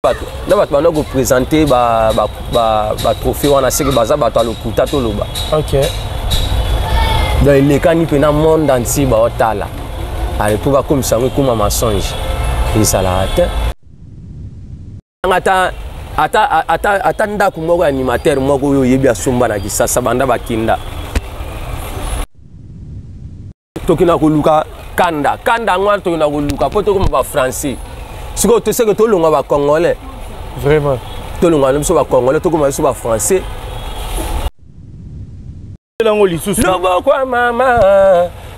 Bato na bato banda kopresente batrophée wana seke baza bato ya lokuta toloba. Donc elekani mpena monde entier baotala ale mpo bakomisa yango ekóma mensonge, ezalaka te. Ata ndako moko ya animateur moko oyo oyebi asomba na Kisasa banda bakinda, tokenda koluka kanda kanda yango wana, tokenda koluka mpo tokoma bafrançais. Sikoyo toseke tolongwa bacongolais. Vraiment. Tolongwa na biso bacongolais, tokoma biso bafrançais. Yango lisusu. Loboko ya mama,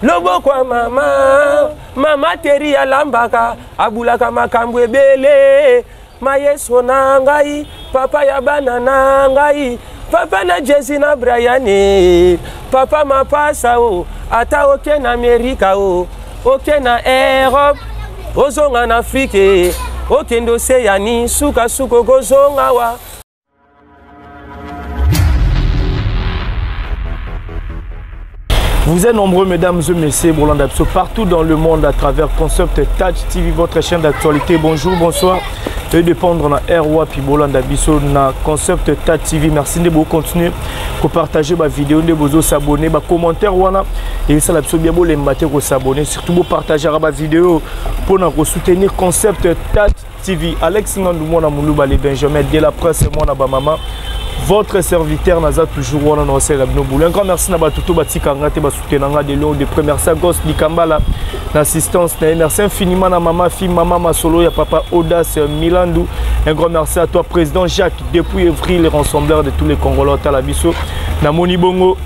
loboko ya mama, mama Teri alambaka, abulaka makambo ebele. Mayeso na ngai, papa ya bana na ngai, papa na Jesi na Brian, papa mapasa o. Ata oke na Amerika o, oke na Europe, ozonga na Afrike, okende oseyani, sukasuka okozonga wa. Vous êtes nombreux, mesdames et messieurs, Bolanda biso partout dans le monde à travers Concept Touch TV, votre chaîne d'actualité. Bonjour, bonsoir. Et de prendre na air wapi Bolanda biso na Concept Touch TV. Merci de vous continuer pour partager ma vidéo, de vous s'abonner, ba commentaire wana et ça la biso bien bolemba te ko s'abonner, surtout vous partager ma vidéo pour nous soutenir Concept Touch TV. Alex Ngandou mwana Moulouba, les Benjamin de la presse, mwana ba maman. Votre serviteur naza toujours wana na osela bino boulot. Un grand merci na batuto batika nga te ba soutenir nga de loin de près. Merci à Gos Dikambala na assistance na ye. Merci infiniment na maman fille maman Masolo ya papa Audace Milandou. Un grand merci à toi président Jacques depuis Evry, le rassembleur de tous les Congolais Talabiso. Na Moni Bongo.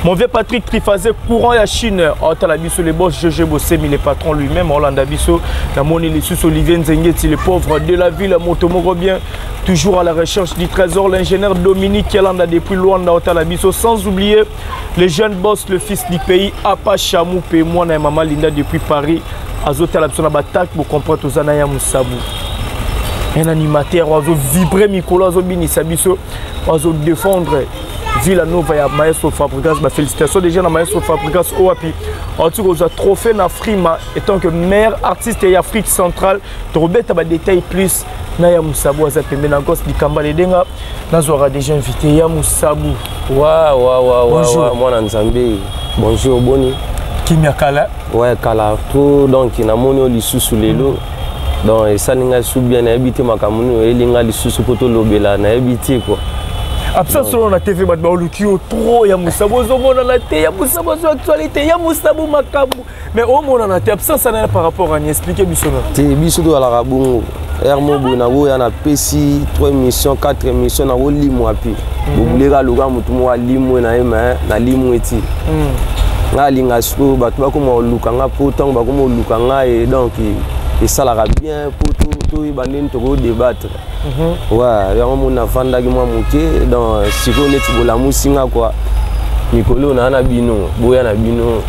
Mon vieux Patrick Trifazé, courant ya Chine, Otalabiso, les boss GG Bossemi, les patrons lui-même, Hollanda Biso, la Moni Lissous, Olivier Nzengeti, les pauvres de la ville, Motomoro bien, toujours à la recherche du trésor, l'ingénieur Dominique Kelanda depuis Luanda, Otalabiso, sans oublier les jeunes boss, le fils du pays, Apa Chamou, moi, et maman Linda depuis Paris, Azotalabiso, na batak, pour comprendre tous Anaya Moussabou. Un animateur, oiseau vibré, Mikolo, oiseau Binisabiso, oiseau défendre. Villa Nova ya Maestro Fabregas, bah félicitations déjà na Maestro Fabregas OAPI. En tout cas, trophée na Frima étant que meilleur artiste ya Afrique centrale. Robert ba détail plus na ya Moussabou aza pembe na Gos Dikamba Ledenga. Nazwaka déjà invité ya Moussabou. Wa wa wa wa. Bonjour. Wa mwana Nzambe. Bonjour boni. Kimia kala. Ouais kala trop donc na moni lisusu lelo. Donc esali ngai su bien, nayebi te makambo nini oyeli ngai lisusu po tolobela, nayebi te quoi. Absence solo na TV, bato baoluki yo trop ya Moussabou, ozomonana te ya Moussabou, ozo actualité ya Moussabou makambo, mais omonana te, absence ana par rapport à ni expliquer biso na. Te biso tozalaka bongo heure moko boye nakoya napesi 3 émissions, 4 émissions, nakolimwa pi bobuleka loka motu moko alimwe na ye, mais nalimwe ti. Nga alinga sikoyo bato bakoma koluka nga, po ntango bakoma koluka nga e donc esalaka bien po toyeba ndeni tokodébattre. Ouais, yango moni navandaki mwa moke. Donc sikoyo neti bolamusi nga quoi, mikolo naa na bino, boya na bino,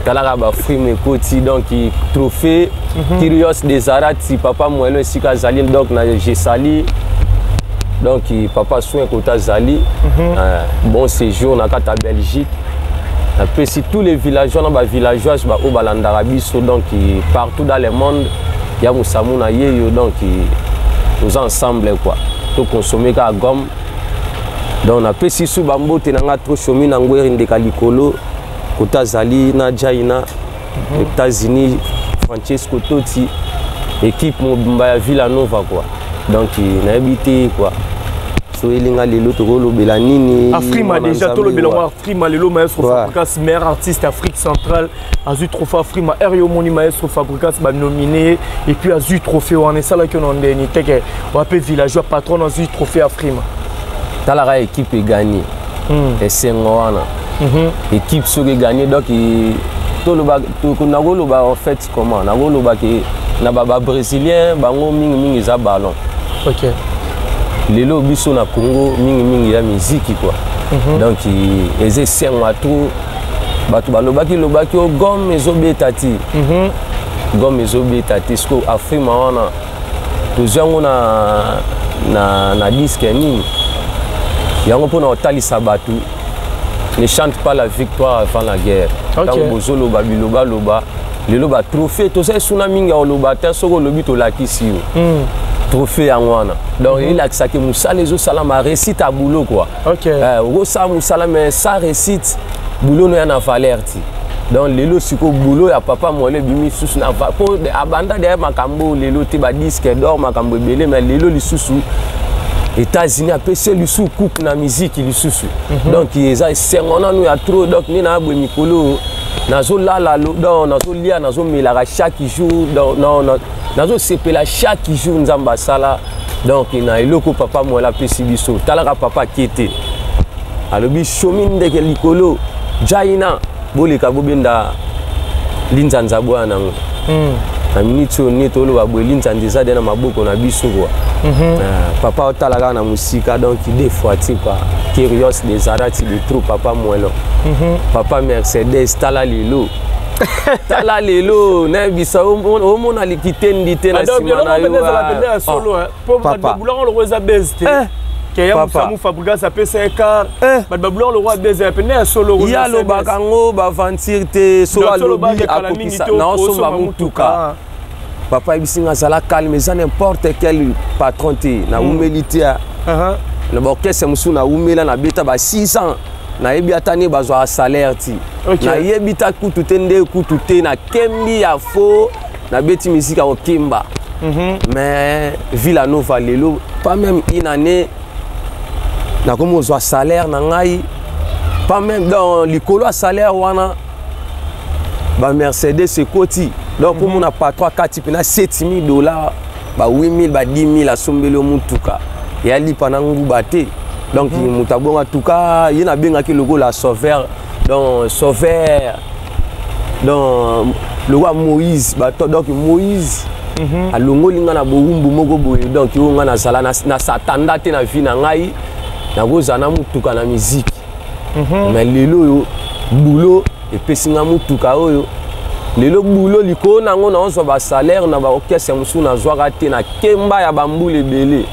talaka bafrime ekoti. Donc trophée Curios des Arati, papa Moelo esika azali, donc na je sali donc papa soin kota azali. Bon séjour na kati ya Belgique. Napesi tous les villageois na bavillageoise baoyo balandaka biso donc partout dans le monde, ya Mosamu na ye yo. Donc toza ensemble quoi, tokonsome kaka gomme. Donc napesi su bambote na nga trop chomi na ngweri ndeka likolo kota azali na Jaina, États-Unis, Francesco Totti, équipe mobimba ya Villa Nova quoi. Donc nayebi te quoi, so elinga lelo tokolobela nini. Afrima. Mwana déjà Nzambe, tolobela wa. Ngo Afrima lelo, Maestro Fabregas meilleur artiste Afrique centrale, azwi trophée Afrima. Ere yo omoni Maestro Fabregas banomine et puis azwi trophée wana, esalaki yo na ndeni teke wape villageois patron azwi trophée Afrima? Talaka équipe eganye, esengo wana. Équipe soki eganye, donc toloba nakoloba en fait comment nakoloba ke na babrésilien bango mingimingi eza ballon. Lelo biso na Congo mingimingi ya miziki quoi. Donc eza esengo trop. Bato balobaki lobaki o gomme ezobeta ti, gomme ezobeta te. Siko Afrima wana tozwi yango na disque nini yango mpona kotalisa bato: ne chante pas la victoire avant la guerre. Ntango bozoloba bilobaloba, lelo batrophée toza esuna mingi ya koloba te. Soki olobi, tolakisi yo. Trophée yango wana, donc elakisaki mosala ezosalama, réussite ya boulot quoi. Okosala mosala, mais sans réussite, boulot no ya na valeur ti. Donc lelo sikoyo, boulot ya papa Moelo ebimi lisusu na po abanda deya makambo lelo te, badisque d'or, makambo ebele. Mais lelo lisusu États-Unis apesi lisusu coupe na musique lisusu. Donc eza esengo nanu ya trop. Donc nde na boye, mikolo nazolala, donc nazolia, nazomelaka chaque jour, donc nazosepela chaque jour. Nzambe asala. Donc na eloko papa Moela apesi biso, talaka papa ake te, alobi shomi ndeke likolo jaina, boleka bobenda linzanza bwana nango. Na miniti oyo nde toloba boye, linzanza eza de na maboko na biso kua. Papa otala kaka na mosika. Donc deux fois ti quoi, Curios des arati de trop, papa Moelo. Papa Mercedes, tala lelo, tala lelo, nayebisa, omona likitendi te na nsima na yo. Solo papa. Bulanga loko eza base te keya Musamu Fabrigas apesa écart, bato babulanga loko abese ya pene ya solo. Ye alobaka yango baventure te. So alobi akokisa, naosomba mutuka. Papa ayebisi nga azala calme, eza n'importe quel patron te. Nawumeli te na baorchestre mosusu, nawumela, nabeta ba 6 ans, nayebi ata nde bazwaka salaire ti, nayebi ta kutu te, nde kutu te nakembi ya fo, nabeti misika ya kokemba. Mais Villa Nova lelo, pas même une année, nakomi kozwa salaire na ngai, pas même. Donc likolo ya salaire wana, bamercedes ekoti. Donc mpo mona patron akati mpena 7000 dollars, ba 8000, ba 10 000, asombeli yo mutuka ya lipa na nguba te. Donc moto abonga tuka ye nabengaki lokola sauveur, donc sauveur, donc lokola Moïse bato. Donc Moïse alongoli nga na bowumbu moko boye. Donc oyo nga nazala na satanda te na vie na ngai, nakozala na mutuka na miziki. Mais lelo oyo, boulot epesi nga mutuka oyo lelo. Boulot likolo nango, naozwa basalaire na baorchestre mosusu nazwaka te na kemba ya bambula ebele.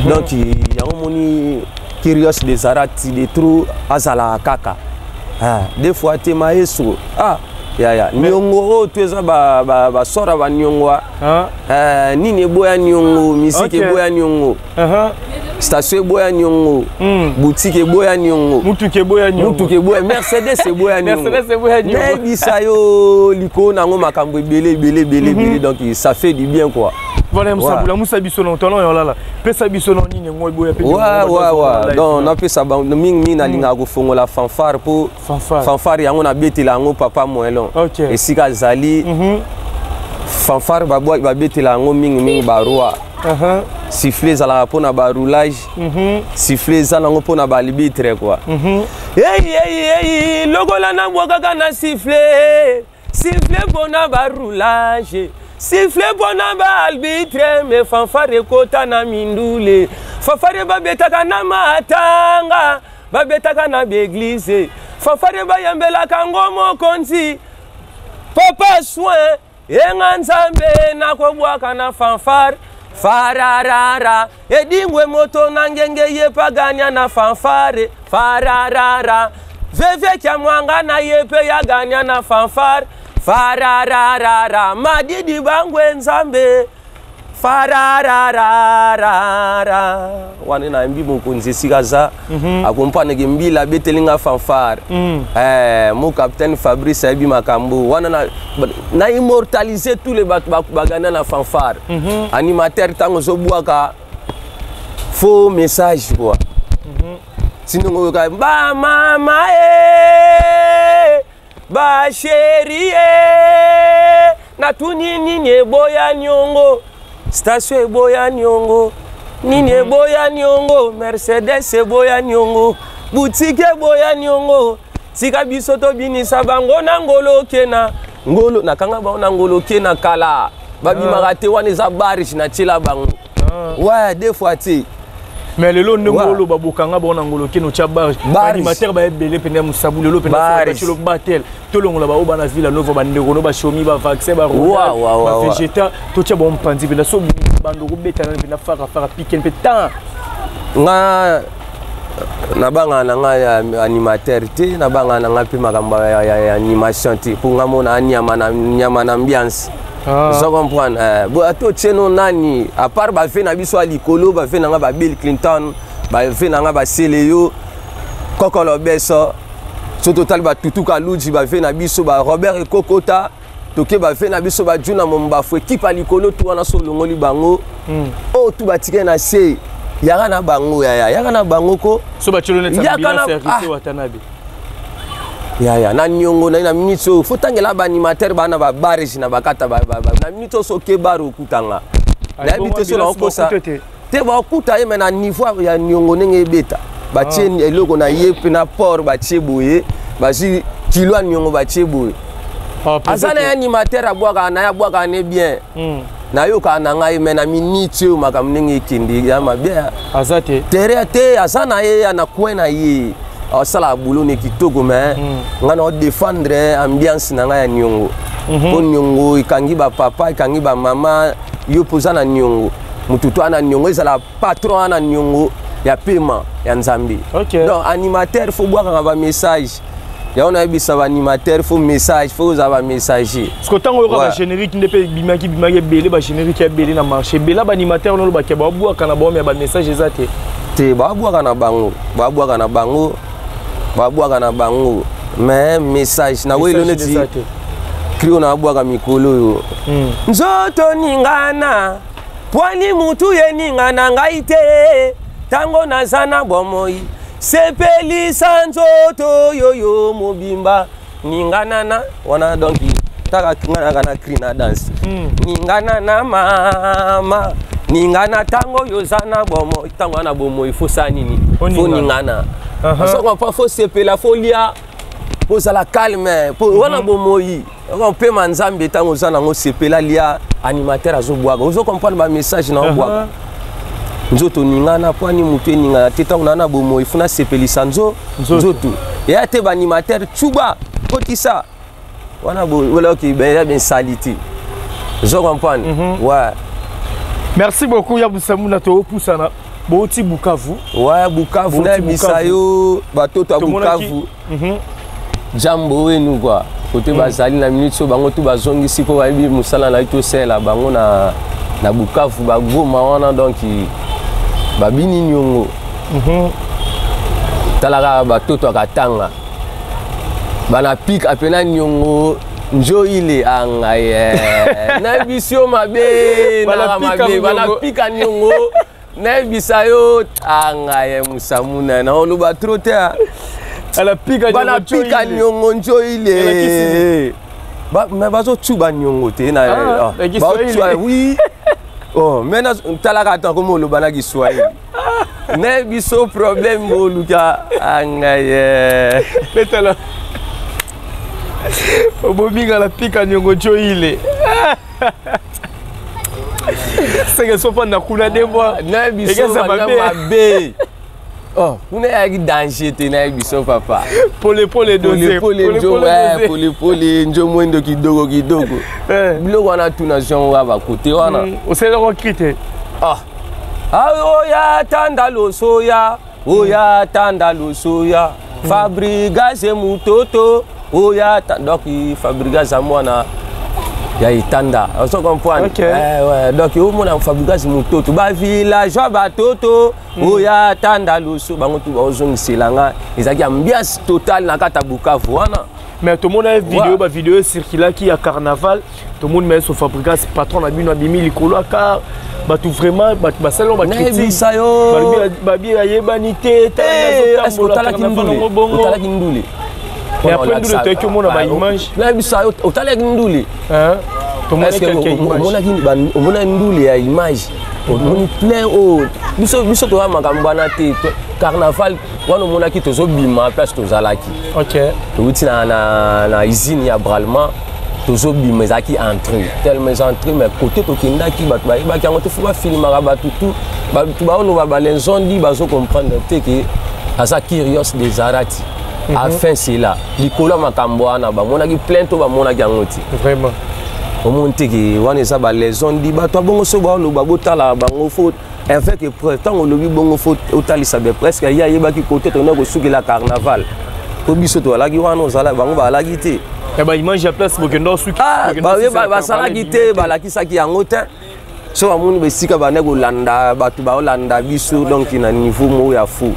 Donc yango moni Curios des arati de trop azalaka kaka. Ah, des fois te maestro, ah yaya, niongo oyo to eza basora baniongo. Nini eboya niongo? Misike eboya niongo, station eboya niongo, boutique eboya niongo, mutuka eboya niongo. Mutuka eboya, Mercedes eboya niongo. Mercedes eboya niongo. Nayebisa yo, likolo nango makambo ebele ebele ebele ebele. Donc ça fait du bien quoi. Voilà, Musabula Musa, biso na tono yo lala, pesa biso na nini ngo eboya pe. Ouais, donc napesa mingi mingi, nalingaka kofongola fanfare mpo fanfare yango nabetela yango papa Moelon esika azali. Fanfare babetela yango mingimingi baroi. Sifflet ezalaka mpona baroulage, sifflet eza nango mpona baarbitre quoi. Ei ei ei, lokola nabwakaka na sifflet, sifflet mpona baroulage, sifflet mpona baarbitre. Mais fanfare ekota na mindule, fanfare babetaka na matanga, babetaka na baeglize, fanfare bayambelaka ngo mokonzi papa soin yenga Nzambe. Nakobwaka na fanfare fararara, edingwe moto na ngenge ye paganya na fanfare fararara, veve kya mwanga na ye mpe yaganya na fanfare farararara, madidi bangwe Nzambe fararararara. Wana nayembi mokonzi esika aza, akompaneke mbila abeteli nga fanfare. Mo capitaine Fabrice ayebi makambo wana na immortalise tous les bato bagana na fanfare. Animateur, ntango ozobwaka faux message quoi, sindongo oyoka bamama e bachérie e, natuni nini eboya niongo? Station eboya niongo, nini eboya niongo? Mercedes eboya niongo, boutique eboya niongo. Tika biso tobinisa bango na ngolo okena ngolo, nakanga bango na ngolo okena kala, babimaka te. Wana eza barge natiela bango. Ouais, deux fois te. Mais lelo ndenge oloba bokanga bango na ngolo keno otya barge, animateur baebele pene ya mosabu lelo pene batel, tolongola bao bana Villa Nova, bandeko no bashomi, bavaccin, bavégeta, totya bango mpanzi mpena so bando kobetana mpena farafara piken mpe tan. Nga nabangaka na nga animateur te, nabangaka na nga mpe makambo ya animation te, mpo nga mona anyama na nyama na ambiance. Ozo comprendre? Bo ata otie no nani, à part bave na biso ya likolo, bave na nga ba Bill Clinton, bave na nga basele yo Kokolo Beso, so totali batutu Kaluji, bave na biso ba Robert Ekokota, toke bave na biso bajuna Mombafu, ekipe ya likolo tu wana. So olongoli bango, oyo tu batikali na se, yaka na bango, yaya, yaka na bango ko. So batielo neti ambulance ya Héritier Watanabe. Yaya, na niongo na minute oyo, faut tangela baanimateur baa na babarge na bakata na minute oyo. Soki bar okutanga, nayebi te so naokosa te, bakuta ye me na niveau ya niongo ndenge ebeta, batie eloko na ye mpe na port, batie boye, bazwi kilo ya niongo, batie boye. Aza na ye animateur, abwakaka na ye, abwakaka ne bien. Nayokaka na ngai me na minute oyo, makambo ndenge ekende ya mabe. Aza te. Tere te, aza na ye na coin na ye, asalaka boulot ne kitoko, mais ngai na odéfendre ambiance na ngai ya niongo, mpo niongo ekangi bapapa, ekangi bamama. Yo mpo oza na niongo, motu to ana niongo, ezala patron ana niongo ya pema ya Nzambe. Donc animateur, faut bwakaka bamessage yango. Nayebisa baanimateur, faut message, faut ozala bamessager. Parce que ntango oyoka bagénérique nde mpe bimaki, bimaki ebele, bagénérique ebele na marché, ebele baanimateur nolobaki babwaka na bango, ya bamessage eza te. Te, babwaka na bango, babwaka na bango, babwaka na bango, mais message nakoyelo neti cri oyo nabwaka mikolo oyo: "Nzoto ningana pwani, mutu ye ningana ngai te. Ntango naza na bomoi, sepelisa nzoto yoyo mobimba, ningana na wana." Donc taka nga naka na cri na danse. Ningana na mama, ningana ntango oyo oza na bomoi. Ntango wana bomoi, faut sala nini? Faut ningana. Ozo comprendre? Faut sepela, faut lia, po ozala calme, po wana bomoi mpema Nzambe. Ntango oza nango, sepela, lia. Animateur azobwaka, ozo comprendre bamessage na obwaka: "Nzoto ningana po ani, motu eningana te. Ntango naa na bomoi, faut nasepelisa nzoto." Eya te, baanimateur tuba kotisa wana wala oki ya bensali te. Ozo comprendre? Ouais. Merci beaucoup ya Busamuna. Toopusana, bouti Bukavu. Ouais, Bukavu. Nayebisa yo, batoto ya Bukavu, jambo wenu kua kote. Bazali na minute oyo, bango tu bazongisi mpo bayebi mosala na ye tosalela bango na Bukavu, bagoma wana. Donc babini niongo. Tala kaka batoto akatanga bana pik apena niongo njo ile anga ye. Nayebisi yo mabe, naka mabe, banapika niongo. Nayebisa yo anga ye Musamuna, na oloba trop te. Banapika niongo njo ile, mais bazotuba niongo te na oui. Oh, mais talaka ata komi oloba na Kiswahili, nayebi so problème boluka anga ye. Betala obominga na pika niongo njo ile, seke sofanda kuna de mwa. Nayebi so mabe. Oh, kuna eyaki danger te, nayebi so papa. Polepole. Dose polepole, njo mwendo kidogo kidogo. Biloko wana tuna jongo kaka bakote wana. Osalelaka cri te? Ah, oya tanda losoya, oya tanda losoya, Fabrigas mutoto oya. Donc Fabrigas mwana ya etanda, ozo comprendre? Okay. Ouais. Donc omona Fabrigas mutoto, bavillageois batoto, oya tanda loso, bango tu baozongisela nga. Ezalaki ambiance totale na kati ya Bukavu wana. Mais tomona vidéo, bavidéo ecirculaki ya carnaval, tomoni maestro Fabrigas, patron na bino, abimi likolo aka bato, vraiment bato basali yango. Nayebisa yo, babi ayebani te. Otalaki ndule? Otalaki ndule? Mais après ndule, toyaki omona baimage. Nayebisa yo, otalaki ndule? Omonaki ndule ya image, omoni plein oyo biso biso toya makambo wana te. Carnaval wana, omonaki tozobima place tozalaki. Towuti na usine ya Bralima, tozobima, ezalaki entrée, tellement eza entrée, mais côté tokendaki, bato bayebaki yango te. Faut bafilmaka bato tu, bato baoloba balenzondi, bazocomprendre te ke aza Curios de Zarati. Afin cela, likolo ya makambo wana, bamonaki plein to bamonaki yango te. Vraiment. Omoni te ke wana eza balezondi, bato abongo so baoloba, botala bango, faut avec preuve. Ntango olobi bongo, faut otalisa be presque ye ayebaki kote tokenda kosukela carnaval, po biso tozalaki wana, ozala bango bazalaki te. Ya baimage ya place bokenda suki. Ah, basalaki te, balakisaki yango te. So bamoni besika bande kolanda bato, baolanda biso, donc na niveau moko ya fou.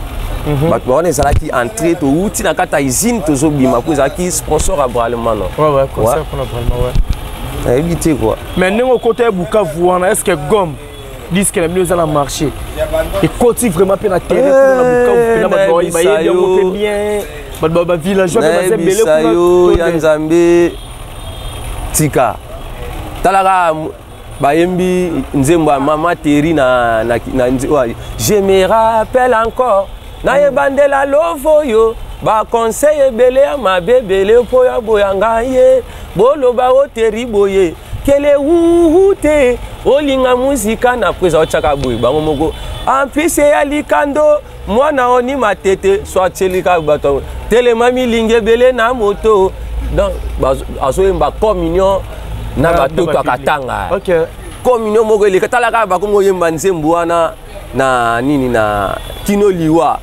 Bato bawana ezalaki entrée, touti na kati ya usine, tozobima po ezalaki sponsor ya Bralima, no? Ouais, concert mpona Bralima, ouais. Nayebi te quoi. Mais ndenge okota ya Bukavu wana, est ce que gomme disque na bino eza na marché, ekoti vraiment mpe na terrain kuna na Bukavu mpena, bato bayebi yango mpe bien, bato bavillageois mpe baza ebele? Nayebisa yo ya Nzambe, tika talaka bayembi nzembo ya Mama Teri na "Je me rappelle encore", nayebandela love oyo, baconseil ebele ya mabe ebele mpo ya boya ngai ye, boloba o Teri boye kele wuhu te, olinga muzika na presa otyaka boye bango moko. En plus eya likando mwana oni matete so atielika bato telema milingi ebele na moto, donc azoyemba communion na batoto akatanga. Communion moko eleka, talaka bakomi oyemba nzembo wana na nini, na kino liwa.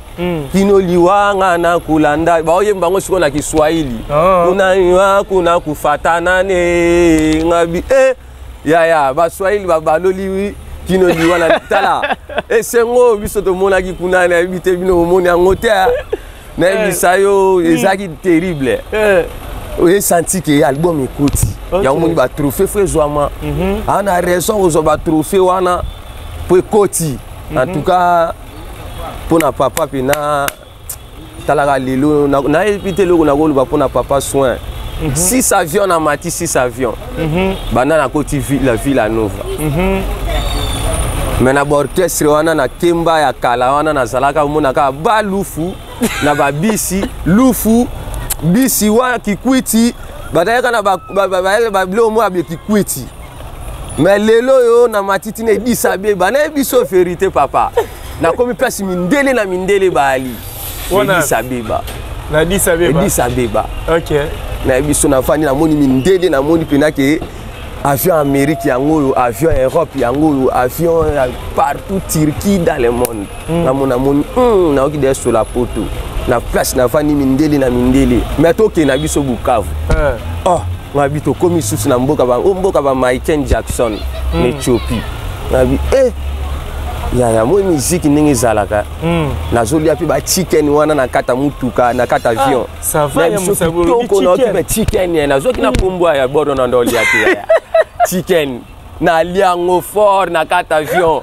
Kino liwa nga na kulanda, baoyemba yango sikoyo na Kiswahili. Kuna liwa kuna kufatana ne ngabi eh, yaya Baswahili babaloli kino liwa na tala esengo biso tomonaki kuna. Nayebi te, bino bomoni yango te. Nayebisa yo, ezalaki terrible. Oyesanti ke album ekoti. Yango moni batrophée fo ezwama, aa na raison kozwa batrophée wana mpo ekoti. En tout cas mpo na papa mpena, talaka lelo, nayebi te eloko nakoloba mpo na papa soin. Six avion na mati, six avion banda nakoti la Villa Nova. Me na baorchestre wana na kemba ya kala wana, nazalaka omonaka balufu na babisi lufu bisi wana kikwiti, bazalaka na babiloko moko ya kikwiti. Me lelo oyo na matiti na Edisa Beba, nayebi biso vérité papa, nakomi place mindele na mindele baali. Edisa Beba. Na Edisa Beba. Edisa Beba. Nayebi biso, nafandi, namoni mindele, namoni mpena ke avion Amérique yango oyo, avion Europe yango oyo, avion partout, Turquie, dans le monde. Namoni, namoni, nayoki deya sola poto na place nafandi, mindele na mindele. Me tokende na biso Bukavu. Oh, ngabi tokomi lisusu na mboka o mboka ba Michael Jackson na Éthiopie. Ngabi eh, yaya, moi miziki ndenge ezalaka, nazolia mpe bachicken wana na kati ya mutuka, na kati avion. Kitoko, naoki mpe chicken, nazwaki na kombo ya bodo na ndolia te. Yaya, chicken nalia yango fort na kati avion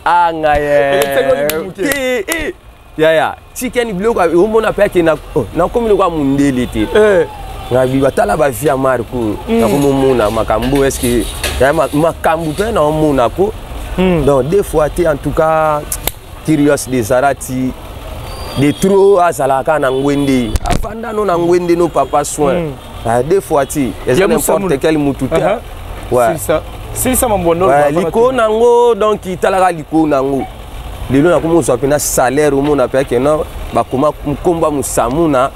anga ye. Yaya, chicken, biloko omona mpe ake nakomi lokola mondele te. Ngabi batala bavie ya marke oyo, nakomomona makambo est-ce makambo mpe naomona ko. Donc deux fois te, en tout cas Curious de Zarati de trop azalaka na ngwende, afanda no na ngwende no papa soin. Deux fois ti eza n'importe quel mutu te. Silisa mambondo. Likolo nango, donc talaka likolo nango lelo nakomi kozwa mpena salaire, omona mpe ake no bakoma nkombo ya Mosamuna,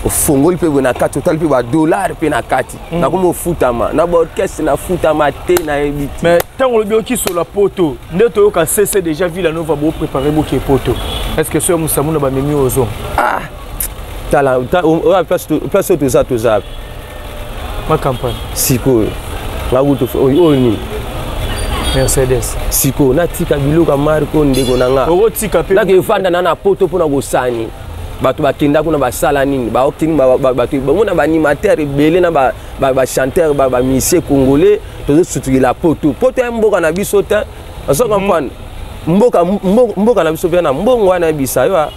ofongoli mpe boye na kati, otali mpe badollar mpe na kati. Nakomi ofutama na baorchestre, nafutama te, nayebi te. Mais ntango olobi okisola poto nde toyoka cc déjà Villa Nova bopréparé boke poto, est ce que so ya Mosamuna bamemi ozonga? Ah, tala place oyo toza, toza Ma campagne. Sikoyo ngakutu oyo nini? Mercedes. Sikoyo natika biloko ya marke oyo, ndeko na nga? Okotika mpe. Nake efanda na poto mpona kosani bato bakenda kuna, basala nini, baokini bato bamona baanimateur ebele na bachanteur, bamusicien congolais. Tozosutukila poto, poto ya mboka na biso te. Ozo comprendre, mboka, mboka na biso mpe na mbongo wana, yebisa yo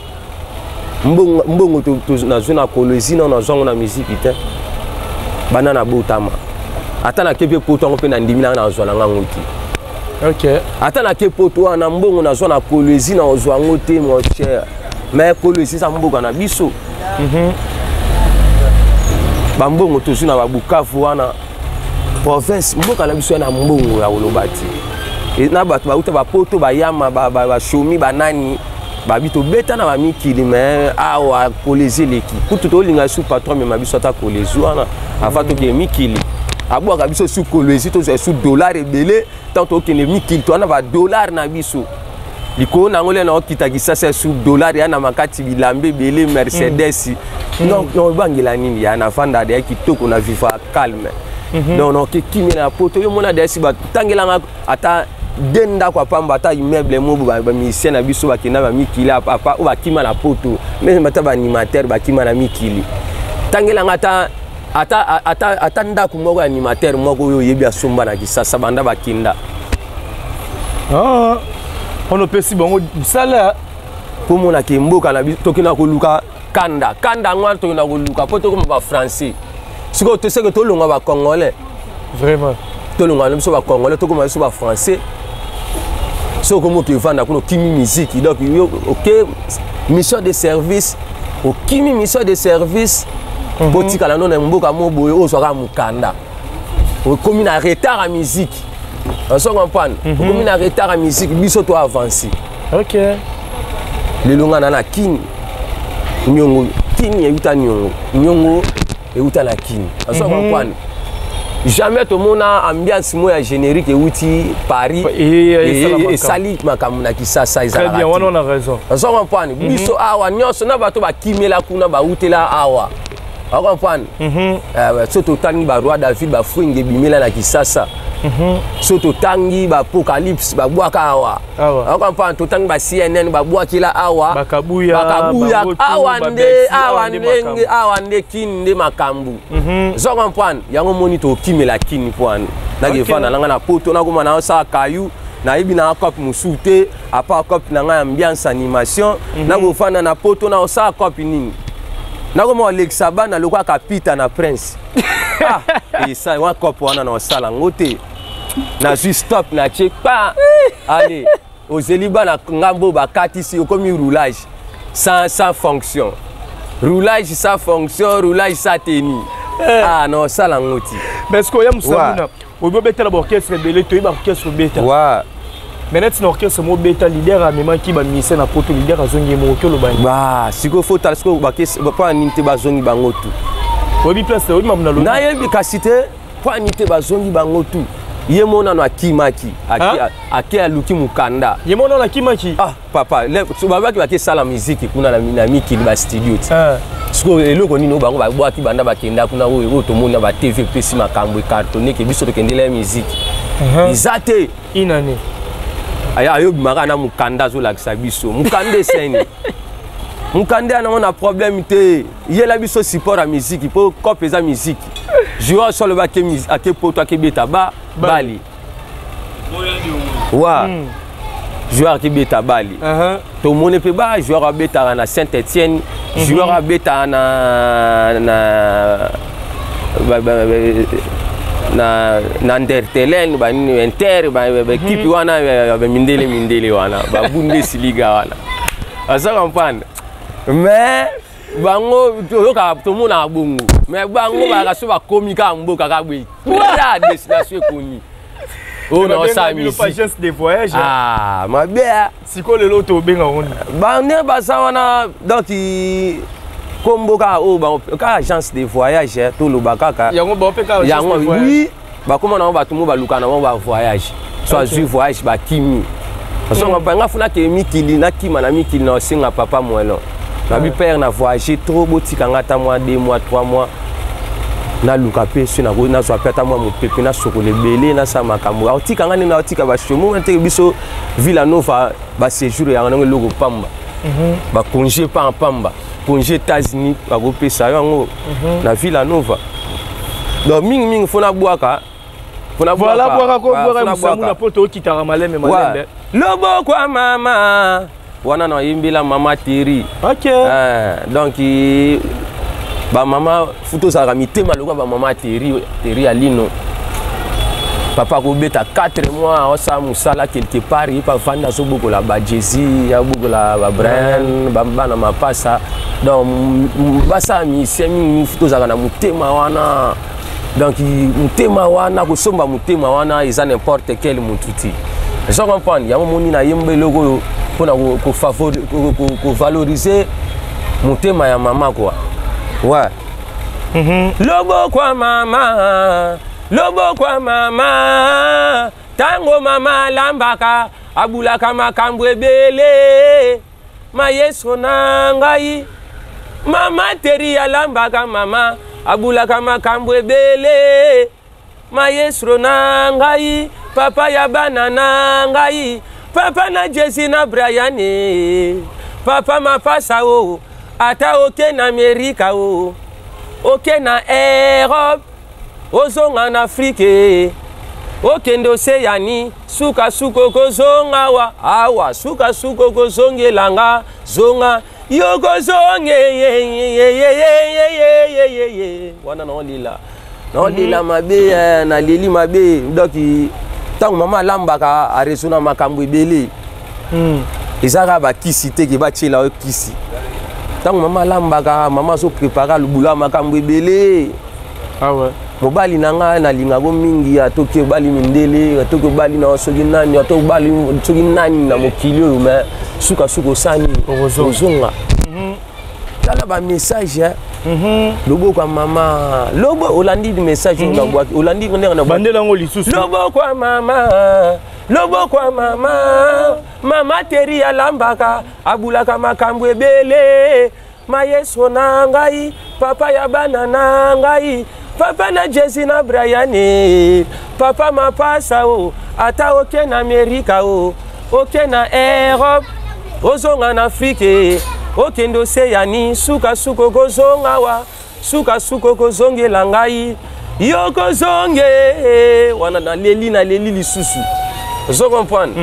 mbongo nazwi na Kolwezi, nano nazwango na miziki te. Banda nabotama, ata nake mpe poto yango mpe nandimi nanga nazwa na ngango te. Ata nake poto wana, mbongo nazwa na Kolwezi na ozwa yango te, mon cher. Mais Kolwezi eza mboka na biso. Bambongo tozwi na babukavu wana, province, mboka na biso ya na mbongo ya koloba te. Na bato bauta bapoto, bayama bashomi banani, babi tobeta na bamikili, me awa Kolwezi eleki kutu. Tolinga su patron mema biso ata Kolwezi wana avant tokende mikili, abwaka biso su Kolwezi, tozwa su dollar ebele. Ntango tokende mikili, towana badollar na biso. Likolo na yango le naokita Kisasa su dollar ya na makati, bilamba ebele, Mercedes. Donc naobangela nini? Ya nafanda deya kitoko, na viva calme. Donc naoke kimia na poto. Yo mona deya si batangelanga ata de ndako ya pamba, ata immeuble mo bamusicien na biso bakenda bamikili apa oyo bakima na poto, même ata baanimateur bakima na mikili, tangelanga ata ndako moko ya animateur moko oyo oyebi asomba na Kisasa banda bakenda. Ah, wana opesi bango mosala. Mpo monaka mboka na biso, tokenda koluka kanda kanda yango wana, tokenda koluka mpo tokoma bafrançais. Sikoyo toseke tolongwa bacongolais. Vraiment. Tolongwa na biso bacongolais, tokoma biso bafrançais. Soki okomi oke evanda kuna, okimi musique. Donc yo oke mission de service, okimi mission de service mpo tikala no na mboka mo boye oyo ozwaka mokanda, okomi na retard ya musique. Ozo comprendre? Okomi na retard ya musique, biso to avance. Lelo nga na Kini, niongo Kini euta, niongo niongo euta na Kini. Ozo comprendre? Jamais tomona ambiance moko ya générique euti Paris esali makambo na Kisasa. Ezalaka. Ozo comprendre? Biso awa nyonso na bato bakimela kuna, bautela awa. Ocomprendre? So totangi baroi David, bafringe ebimela na Kisasa. So totangi baapocalypse, babwaka awa. Ocomprendre? Totangi ba CNN, babwakila awa. Bakabuya. Awa nde, awa ndenge, awa nde Kini nde makambo. Ozo comprendre? Yango moni tokimela Kini mpo wana nakevanda nanga na poto, nakoma naosala kayu, nayebi na cope mosusu te à part cope na ngai ambiance animation. Nakofanda na poto, naosala cope nini? Nakoma kolekisa bana lokola Kapita na Prince. Ah, esa wa cope wana na osala yango te. Nazwi stop, natie pa, allez, ozeli bana ngambo bakatisi, okomi roulage sans fonction, roulage sans fonction, roulage sans tenue. Ah, na osala yango ti. Mais ce que oya Musamuna, oyebi obetala baorchestre ebele, toyebi baorchestre obeta. Mais neti na orchestre mo obeta, leader amemaki bamusicien na poto, leader azongi ye moko, oki oloba nini? Ba sikoyo fo tala sikoyo mpo nini te bazongi bango tu. Oyebi place, oyebi mamu na lobi. Nayebi kasi te mpo ani te bazongi bango tu. Ye mo nano akimaki, ake aluki mokanda. Ye mo nano akimaki. Ah papa, babaki bakesala miziki kuna na mikili, bastudio ti. Sikoyo eloko nini oyo bango babwaki banda bakenda kuna, oyo oyo tomoni na batv epesi makambo ecartonne ke biso tokendela ya miziki eza te? Une année. Aya ayobimaka na mokanda, azolakisa biso mokanda eseni, mokanda ya nango na problème te. Yela biso support ya miziki mpo cope eza miziki. Joueur so alobi ake poto, akebeta ba bali wa joueur akebeta bali. Tomoni mpe ba joueur abetaka na Saint Etienne, joueur abetaka na Ndertelen, banini, Inter, baekipe wana ya bamindele mindele wana, babundesliga wana. Aza comprendre? Mais bango toyokaka, tomonaka bongo, mais bango bayaka so bakomi kaka mboka kaka boye, la destination ekoni oyo na osala musique agence de voyage. Ah, mabe. Sikoyo lelo tobenga ngo nini? Bande baza wana, donc kombo kaka oyo bango kaka agence de voyage, toloba kaka. Yango bango mpe kaka. Yango, oui, bakóma nango bato mo baluka nango bavoyage. So azwi voyage, bakimi. Osonga nga funa ke mikili, nakima na mikili, na osenga papa moelon nabi père na voyage trop, botika nga ata mwa 2 mois, 3 mois, naluka mpe so nazwa mpe ata mwa mopepe, nasokola ebele, nasala makambo. Aotika nga ndenge naotika bashomo teke biso Villa Nova, baséjour yango ndenge eloko pamba, bacongé pa pamba, congé États-Unis bakopesa yo yango na Villa Nova. Donc mingimingi fo nabwaka. Voilà, bwaka ko bwaka Musamuna po tokitaka malembe malembe. Loboko ya mama wana nayembela mama Teri. Donc bamama fu tozalaka mitema lokola bamama Teri, Teri ya lino. Papa akobeta 4 mois, aosala mosala quelque part, ye mpe avandi, azobokola bajesi, abokola babrian, bana mapasa. Donc basala musicien mingi fu tozalaka na motema wana. Donc motema wana, kosomba motema wana eza n'importe quel motu te. Ozo comprendre? Yango moni nayemba eloko oyo mpona kovaloriser motema ya mama quoi, ouais. Loboko ya mama, loboko ya mama, ntango mama alambaka. Abulaka makambo ebele. Mayeso na ngai. Mama Teri alambaka mama. Abulaka makambo ebele. Maestro na ngai, papa ya bana na ngai, papa na Jesse na Brian, papa mapasa o, ata oke na Amerika o, oke na Europe, ozonga na Afrique, okende oseyani, sukasuka okozonga wa awa, sukasuka okozongela nga, zonga yokozonge ye wana naolela naolela mabe, naleli mabe. Donc ntango mama alambaka, aresona makambo ebele. Eza kaka bakisi te ke batiela yo kisi. Ntango mama alambaka, mama azoprépare, alubula makambo ebele. Ah ouais. Mobali na ngai nalingako mingi, atoki obali mindele, atoki obali na soki nani, atoki obali soki nani na mokili oyo, mais sukasuka osani ozonga. Tala bamessage, loboko ya mama, lobo olandi message oyo nabwaki, olandi ndenge na bandela yango lisusu. Loboko ya mama, loboko ya mama, mama Teri alambaka, abulaka makambo ebele. Mayeso na ngai, papa ya bana na ngai, papa na Jesi na Brian, papa mapasa o, ata oke na Amerika o, oke na Europe, ozonga na Afrike, okende oseyani, sukasuka okozonga wa, sukasuka okozongela ngai, yokozonge wana. Naleli, naleli lisusu, ozo comprendre?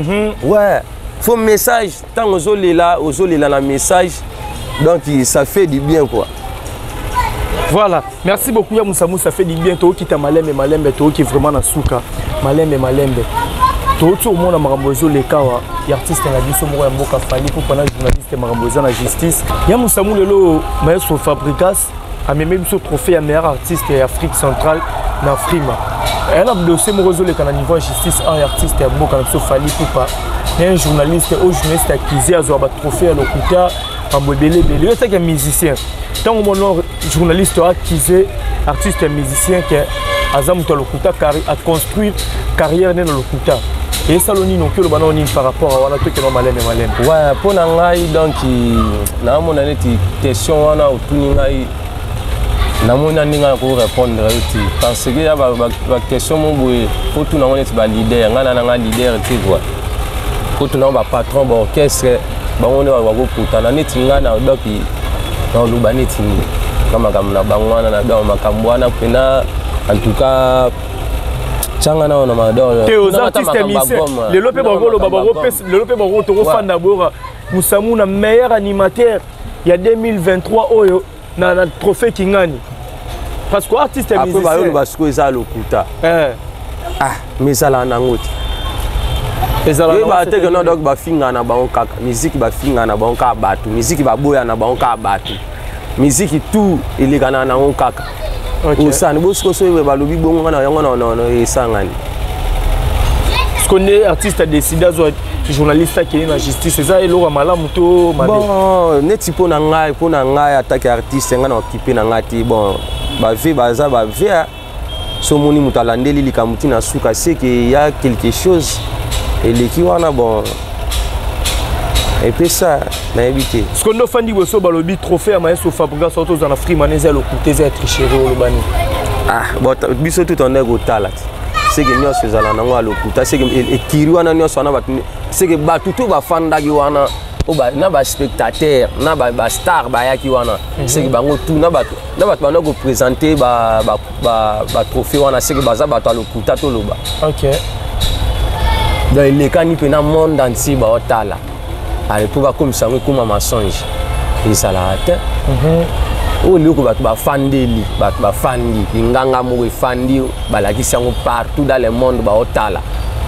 Ouais, faut message. Ntango ozolela, ozolela na message, donc ça fait du bien quoi. Voilà, merci beaucoup ya Musamu, ça fait du bien. Tookita malembe malembe, tooki vraiment na suka, malembe malembe. Touti omona makambo ezoleka wa ya artiste na biso moko ya mboka Fally Ipupa na journaliste, makambo eza na justice. Ya Musamu, lelo maestro Fabregas amemi biso trophée ya meilleur artiste ya Afrique centrale na Frima. Eya na dossier moko ezoleka na niveau ya justice ya artiste ya mboka na biso Fally Ipupa na un journaliste oyo journaliste accusé azwa batrophée ya lokuta, mambo ebele ebele. Yo etaki ya musicien, ntango mona journaliste accusé artiste ya musicien ke aza moto ya lokuta, aconstruire carrière nde na lokuta, esalo nini? Oki oloba nao nini par rapport a wana? Tokenda malembe malembe. Ouais, mpo na ngai, donc naomona neti question wana otuni ngai, namoni na ndenge na korépondre yo te, parce que ya baquestion mo boye, po tuna yango neti baleader. Ngai na nanga leader te quoi, po tuna yango bapatron baorchestre, bango nde bakokutana. Neti ngai na donc naoloba neti nini na makambo na bango wana? Na donc makambo wana mpena, en tout cas tianga nao na mador. Te, oza artiste musicien. Lelo mpe bakoloba, bakopesa, lelo mpe bako tokofanda boyoka Musamu na meilleur animateur ya 2023 oyo na trophée Kingani, parce que artiste ya musicien. Après bayoloba sikoyo eza lokuta. Ah, mais ezalaka nango te. Ezalaka te ke non. Donc bafingaka na bango kaka miziki, bafingaka na bango kaka bato miziki, baboya na bango kaka bato miziki, tout elekana nango kaka. Osani bosiko soki balobi bongo nga na yango na esangani. Parce nde artiste adécide azwa journaliste akende na justice, eza eloko ya malamu to mabe? Bon, neti mpo na ngai atake artiste, ngai na okipe na ngai te. Bon, bave baza bave. So omoni moto alandeli likambo ntina suka, seke ya quelque chose eleki wana. Bon, epesa nayebi te. Siko nde ofandi boye, so balobi trophée ya maestro Fabregas oyo tozwa na Frima eza ya lokuta, eza ya tricherie, oloba nini? Ah bon, biso tu tonde kotala te, seke nyonso ezala nango ya lokuta, seke ekiri wana nyonso wana bato, seke bato to bafandaki wana na baspectateur na bastar bayaki wana, seke bango tu na bato banda koprésente batrophée wana, seke baza bato ya lokuta toloba. Donc elekani mpena monde entier baotala ale mpo bakomisa yango ekóma mensonge, ezalaka te. Oyo eloko bato bafandeli, bato bafandi linganga moko efandi, balakisi yango partout dans le monde baotala.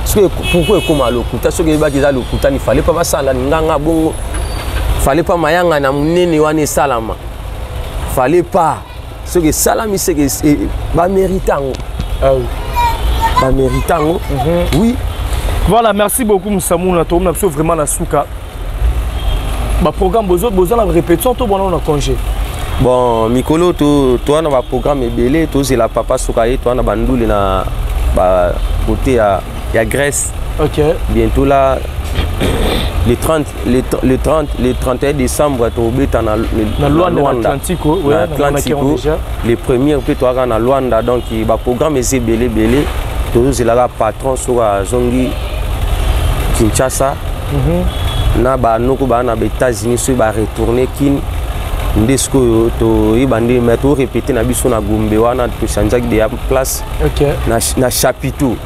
Soki pourquoi ekóma lokuta? Soki eyebaki eza lokuta, ni fale mpa basala linganga bongo, fale mpa mayanga na monene wana esalama, fale pa. Soki esalami, seke bamérite yango. Ah oui. Bamérite yango, oui. Voilà, merci beaucoup Musamuna. Tokomona biso vraiment na suka baprogramme. Boza na répétition to bona na congé? Bon, mikolo toa na baprogramme ebele. Tozela papa soka ye, toa na bandule na bakote ya Ya Grèce. Ok. Bientôt là, le 30, le 30, le 31 décembre, tobeta na na Luanda, na Atlantico, ouais, na Atlantico. Le premier mpe toyaka na Luanda. Donc baprogramme eza ebele ebele. Tozozelaka patron soki azongi Kinshasa na banoko baa na baÉtats-Unis, soki baretourne Kine nde sikoyo toyeba nde. Mais torépété na biso na Gombe wana, tochangeaki deya place na chapiteau.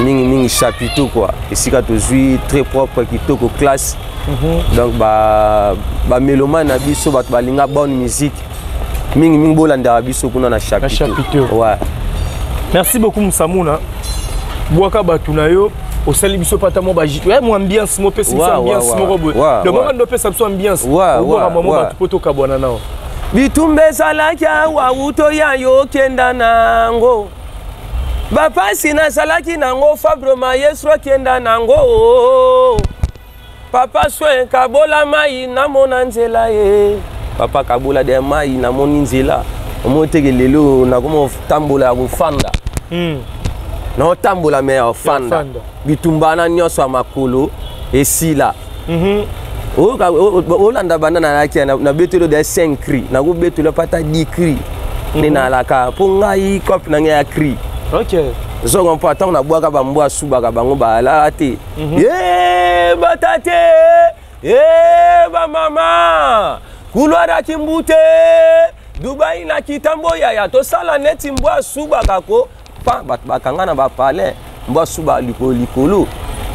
Mingimingi chapiteau quoi, esika tozwi très propre, kitoko, classe. Donc bamélomane na biso, bato balinga bonne musique mingimingi, bolandaka biso kuna na chapiteau. Ouais. Merci beaucoup, Musamuna. Bwaka bato na yo, osali biso pata mwa mwa ambiance mo, opesi biso ambiance moko boye. Donc mama ndo opesa biso ambiance, obwaka mwa bato mpo tokabwana nao. Bitumba ezalaki awa, uto ya yo okenda nango, bapasi nazalaki nango, Fabre Maestro akenda nango, papa soin kabola mai, namona nzela ye, papa kabola de mai, namoni nzela. Omoni teke lelo nakoma kotambola ya kofanda. Naotambola me ya kofanda, bitumba wana nyonso ya makolo esila. Olanda banda nalaki, nabeteli de 5 cri, nakobetela pata 10 cri nde nalaka mpo ngai cope na ngai ya cri. Ozo comprendre? Ntango nabwaka bambwa asubaka, bango balala te. Ye batate ye bamama kulwaraki mbute Dubai na kitambo yaya, tosala neti mbwa asubaka ko pa bato bakanga na bapalin, mbwa asuba likolo likolo,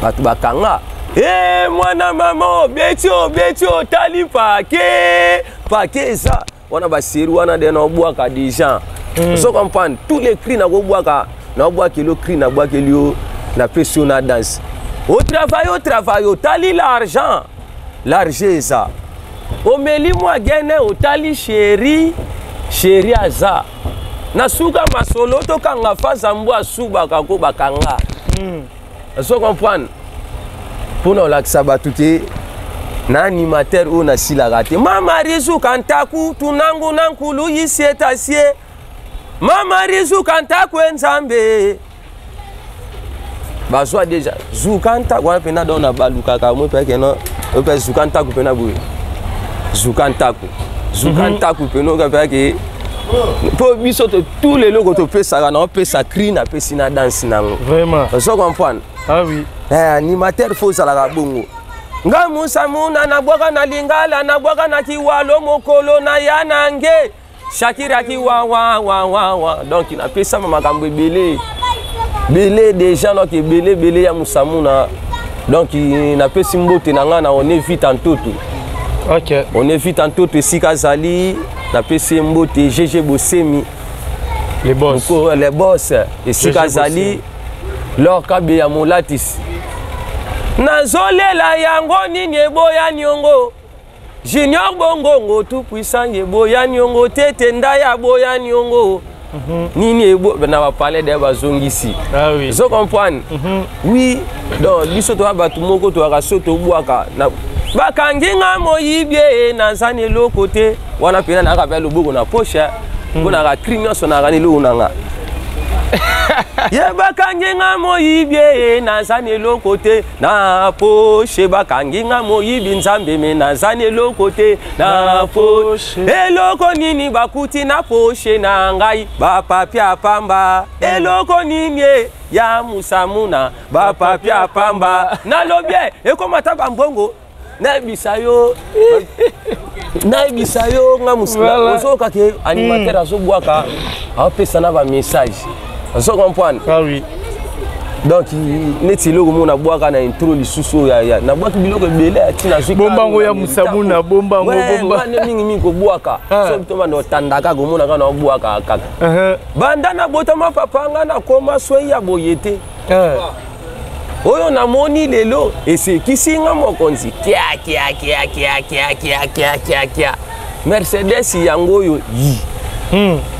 bato bakanga. E mwana mama obeti, obeti, otali pake pake eza wana, basérie wana de naobwaka déjà. Ozo comprendre? Tous les cris nakobwaka, naobwakeli yo cri, nabwakeli yo, napesi yo na danse. Otravaille, otravaille, otali l'argent, l'argent eza, omeli mwa gene, otali chéri, chéri aza na suka masolo, tokanga faza mbwa asubaka ko bakanga. Ozo comprendre? Mpona olakisa bato te na animateur oyo nasilaka te. Mama rizuka ntaku tunangu na nkulu yisi etasie, mama rizuka ntaku e nzambe bazwa deja zuka ntaku wana mpena. Donc na balukaka mo mpe akeno oyo mpe zuka ntaku mpena boye, zuka ntaku, zuka ntaku mpena oyo mpe ake mpo biso tout leloko topesaka na opesa cri, napesi na danse nango. Vraiment. Ozo comprendre? Ah oui. Eh, animateur fo ozalaka bongo. Nga Musamuna nabwaka na lingala, nabwaka na kiwalo, mokolo na ya na nge Shakira kiwawawawawa. Donc napesama makambo ebele bele déjà, donc ebele ebele ya Musamuna. Donc napesi mbote na ngai na one vita ntoto. One vita ntoto esika azali, napesi ye mbote. GG Bosemi. Les boss. Les boss esika azali, Lor Kabe ya molatisi, nazolela yango nini eboya niongo, Junior Bongongo tout puissant eboya niongo, tete ndaya boya niongo nini ebo na bapalais de bazongisi. Ah oui. Ozo comprendre? Oui, donc biso toya bato moko toyaka so tobwaka bakangi nga moyibi e naza na eloko te wana mpena nayaka mpe loboko na poche mpo naka cri nyonso nayaka na eloko na nga. Ye bakangi nga moyibi e naza na eloko te na poche, bakangi nga moyibi nzambe me naza na eloko te na poche. Eloko nini bakuti na poche na ngai? Bapapier ya pamba. Eloko nini e ya Musamuna? Bapapier ya pamba. Nalobi e ekoma ata bambongo, nayebisa yo, nayebisa yo nga. Ozoyoka ke animateur azobwaka, aopesa na bamessage. Ozo comprendre? Ah oui. Donc neti eloko moko nabwaka na intro lisusu oyo, nabwaki biloko ebele ati nazwi. Bombango ya Musamuna, bombango, bomba. Mingimingi kobwaka so tobanda otandaka komonaka na obwaka kaka banda nabotama papa nga nakoma swei ya boye te. Oyo namoni lelo esekisi nga mokonzi kia kia kia kia kia kia kia kia kia Mercedes yango oyo yi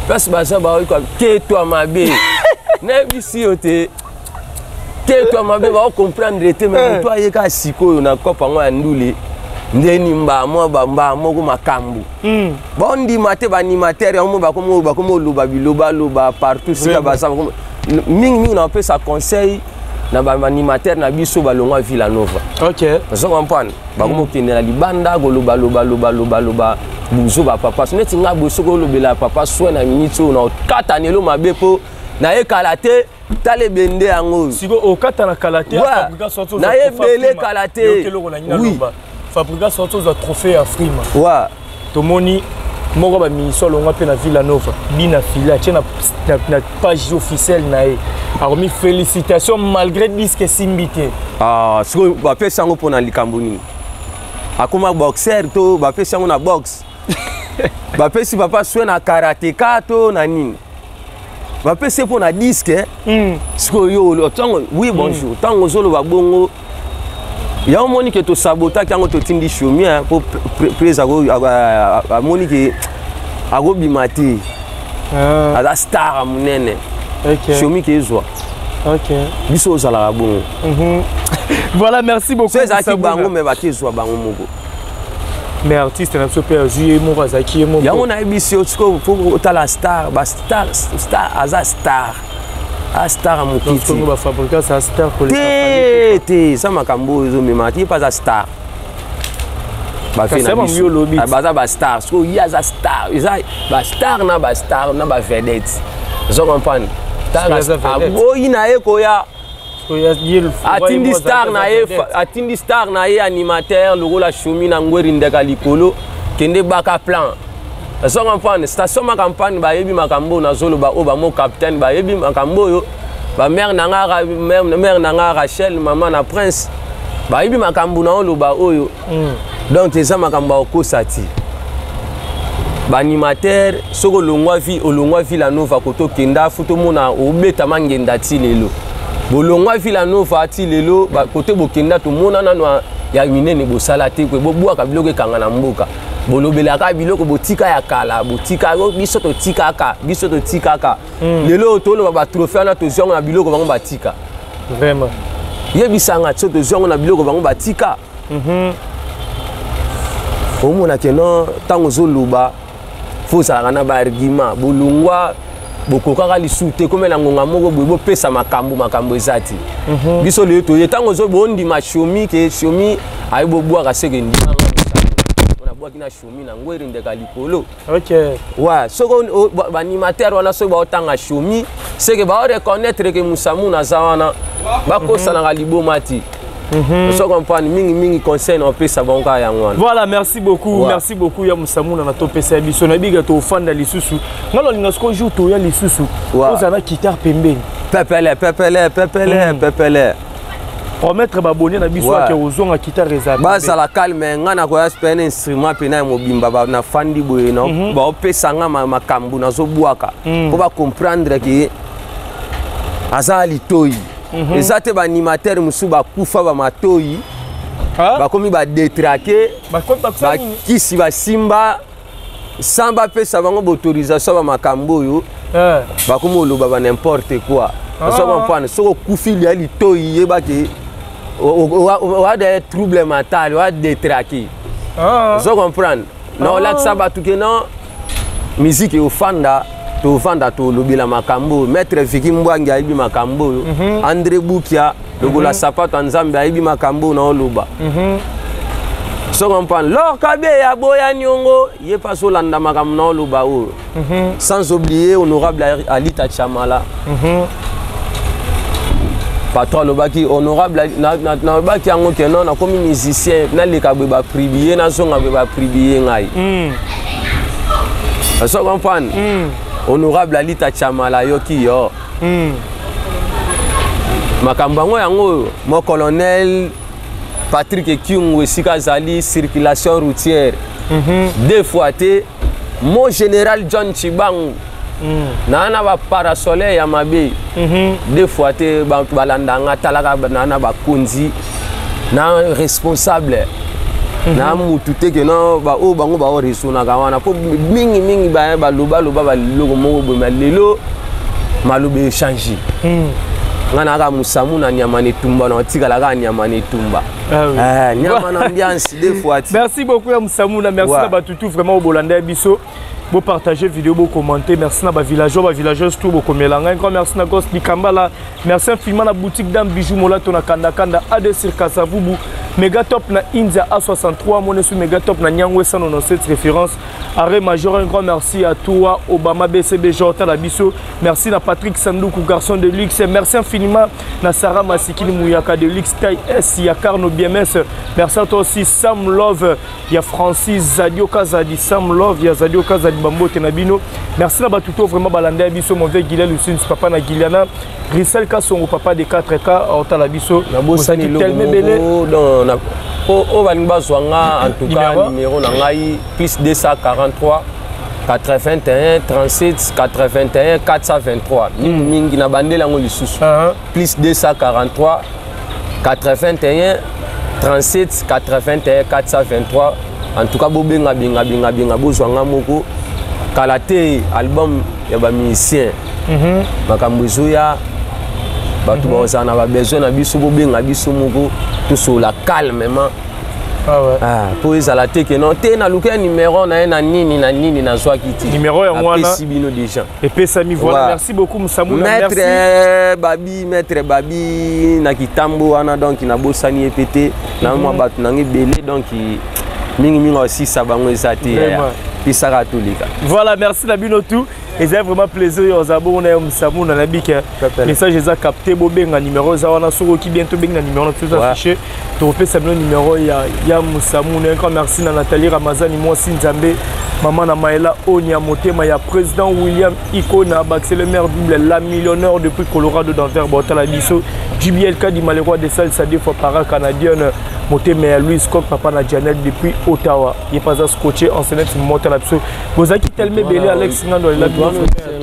place baza baoyoka ketwa mabe, nayebisi yo te, ketwa mabe baocomprendre te. Me moto ayeka sikoyo na kope yango ya ndule ndeni mbaa bambaa moko makambo baondima te. Baanimateur yango bakomi oloba bilobaloba partout sika baza mingimingi. Na opesa conseil Na baanimateur na biso balongwa Villa Nova. Ozo comprendre, bakomokende na libanda koloba loba loba loba loba buzo bapapa neti nga boye. Soki olobela papa soin na miniti oyo, na okata nelo mabe mpo nayekala te. Tala ebende yango oyo. Siko okata na kala te. Nayebele kala te. Oui, Fabrigas sorti, ozwa trophée ya Afrima. Tomoni moko bamiso alongwa mpe na Villa Nova, bina file atie na page officielle na ye, akomi félicitation malgré disque esimbi te. Ah, sikoyo bapesi yango mpona likambo nini? Akoma boxer to bapesi yango na boxe? Bapesi papa swe na karateka to na nini? Bapesi ye mpo na disque. Sikoyo yo ntango, oui, bonjour, ntango ozoloba bongo, yango omoni ke tosabotaki yango, totindi Shomi mpo prese amoni ke akobima te. Aza star ya monene, Shomi ke ezwa biso ozalaka bongo. Voilà, merci beaucoup. So ezalaki bango me bakezwa bango moko. Mais artiste na biso mpe azwi ye moko, azalaki ye moko. Yango nayebisi yo, sikoyo fo otala star, bastar, star aza star, a star ya mokiti. Bafabrigas a star. Te te, eza makambo oyo ezomema te. Ye mpe aza star, baza bastar. Sikoyo ye aza star, eza bastar na bastar na bavedette, ozo comprendre? Aboyi na ye koya, atindi star na ye, atindi star na ye animateur lokola Shomi na Ngweri Ndeka likolo, kende baka plan, ozo comprendre? Station ma campagne, bayebi makambo oyo nazoloba oyo, bamo capitaine bayebi makambo oyo, bamare na nga, mare na nga Rachel, mama na Prince, bayebi makambo na oloba oyo. Donc eza makambo ya kokosa ti baanimateur. Soki olongwa vi, olongwa Villa Nova, koto okenda fu, tomona obetama ngenda ti lelo. Bolongwa Villa Nova ti lelo, kote bokenda, tomona nano ya minene bosala te. Kwe bobwaka biloko ekanga na mboka, bolobelaka biloko botika ya kala, botika biso totikaka, biso totikaka. Lelo toloba batrophée wana, tozwi yango na biloko bango batika. Vraiment. Yebisanga, so tozwi yango na biloko bango batika. Omona ke non, ntango ozoloba fo ozalaka na baargument. Bolongwa, bokokaka lisusu te, komela ngonga moko boye, bopesa makambo, makambo eza te. Biso lelo toye, ntango ozo bondima Shomi ke Shomi aye bobwaka, seke ndimanga nabwaki na Shomi na Ngweri Ndeka likolo. Wa soki baanimateur wana, soki baotanga Shomi, seke baoreconnaître ke Musamu naza wana, bakosanaka liboma ti. Ozo comprendre? Mingi mingi conseil na opesa bango kaka yango wana. Voilà, merci beaucoup. Merci beaucoup ya Musamuna na topesa biso na biga, tofanda lisusu. Nga nalinga sikoyo jour toya lisusu, ozala na guitare pembeni. Pepele pepele pepele pepele. Promettre babone na biso ake ozonga, guitare eza. Bazala calme, nga nakoya pene instrument pena ya mobimba, nafandi boye, baopesa nga makambo, nazobwaka mpo bacomprendre ke aza litoi. Eza te baanimateur mosusu bakufa bamatoi, bakomi badétraqué, bakisi basimba sans bapesa bango baautorisation, bamakambo oyo bakomi oloba ba n'importe quoi. Ozo comprendre? Soki okufi lia litoi, yebaki oa de trouble mental, oa détraqué. Ozo comprendre? Na olakisa bato ke non, musique ofanda, tovanda, tolobela makambo oyo. Maître Viki Mbwangi ayebi makambo oyo. André Bukia lokola sapato ya Nzambe ayebi makambo oyo naoloba. So comprendre, Lor Kabe ya boya niongo, ye mpe azolanda makambo naoloba oyo. Sans oublier honorable Alita Chamala. Patron alobaki, honorable, nalobaki yango ke non, nakomi musicien, naleka boye, bapribie, nazonga boye, bapribie ngai. Ozo comprendre? Honorable Alita Chamala ayoki yo makambo yango, yango oyo. Mo colonel Patrick Ekiungu, esika azali, circulation routière. Deux fois te, mo général John Chibangu. Naa na baparasoleil ya mabe. Deux fois te, bato balandanga, talaka, naa na bakonzi, na responsable na mutu te ke no oyo bango baoresonaka wana, mpo mingimingi balobaloba baliloko moko boye, ma lelo maloba echange. Nga nayaka Musamu na nyama na etumba, na otikala kaka nyama na etumba. Ah oui. Eh, nyama na ambiance deux fois ti. Merci beaucoup ya Musamuna, merci na batutu vraiment obolanda biso. Bo partager vidéo, bo commenter. Merci na ba villageois, ba villageoises tout bo komela ngai. Grand merci na Ghost Dikambala. Merci infiniment na boutique d'Am Bijou Molato na Kanda Kanda AD sur Kasavubu. Mega Top na India A63, Monesu Mega Top na Nyangwe 197 référence. Arrêt Major, un grand merci à toi Obama BCB Jordan Labiso. Merci na Patrick Sandoukou, garçon de luxe. Merci infiniment na Sarah Masikini Mouyaka de luxe taille S ya Carno BMS. Merci à toi aussi Sam Love, ya Francis Zadio Kazadi, Sam Love, ya Zadio Kazadi Bambote na bino. Merci na batuto vraiment balanda biso mon vieux Guilel Lucine, papa na Guiliana, Rissel Kasongo, papa de 4K, Otala biso. Nabosani eloko moko donc oyo balingi bazwa nga, en tout cas numéro na ngai plus 243 81 37 81 423. Mingi mingi na bandeli yango lisusu, plus 243 81 37 81 423. En tout cas bobenga, benga, benga, benga, bozwa nga moko. Kala te album ya bamusicien, makambo ezoya, bato bakozala na babesoin na biso, bobenga biso moko, tosolola calmement. Ah ouais. Ah, po ezala te ke non te, naluki ya numéro na ye na nini na nini, nazwaki te. Numéro yango wana. Apesi bino déjà. Epesami, voilà. Ouais. Merci beaucoup Musamuna. Maître. Merci. Babi, maître Babi na kitambo wana, donc nabosani ye pe te na mwa bato nanga ebele, donc mingimingi osisa bango eza te. Vraiment. Pisaka toleka. Voilà, merci na bino tout. Eza vraiment plaisir oyo oza bongo na yo Musamuna na bike. Pepele. Message eza capté, bobenga numéro eza wana soki oki bientôt benga numéro na biso affiché. Tokopesa bino numéro ya Musamuna. Un grand merci na Nathalie Ramazani mwasi Nzambe, mama na Maëla Onia Motema ya président William Ikona, Baxel maire double la millionnaire depuis Colorado d'Envers Botala biso. JBL Kadima le roi des salles sa deux fois para canadienne. Motema ya Louis Coq, papa na Janet depuis Ottawa. Il pas à scotcher en scénette motala biso. Bozaki tellement belé Alex Ngando la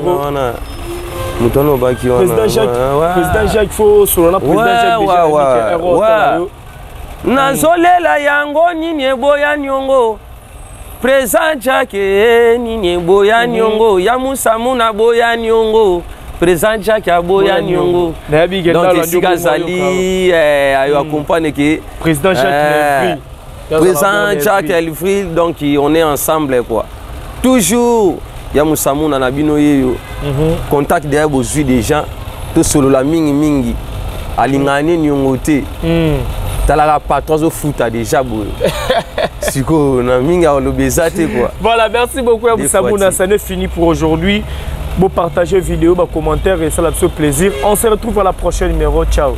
wana moto wana obaki wana. Président Jacques, président Jacques, faut solola président Jacques déjà nayebi ke Nazolela yango nini eboya niongo, président Jacques, nini eboya niongo ya Musamu na boya niongo, président Jacques aboya niongo. Nayebi ke donc ndalo esika azali ayo accompagne ke président Jacques Nevri. Président Jacques Elfril, donc on est ensemble quoi, toujours ya Musamuna na bino yeyo. Contact derrière bozwi déjà, tosolola mingimingi, alingaka ne niongo te. Talaka patron azofuta déjà boye, sikoyo na mingi akoloba eza te quoi. Voilà, merci beaucoup à Des Moussamouna. fois, Ça n'est fini pour aujourd'hui. Bon, partager vidéo, bah, commentaire et ça fait plaisir. On se retrouve à la prochaine numéro. Ciao.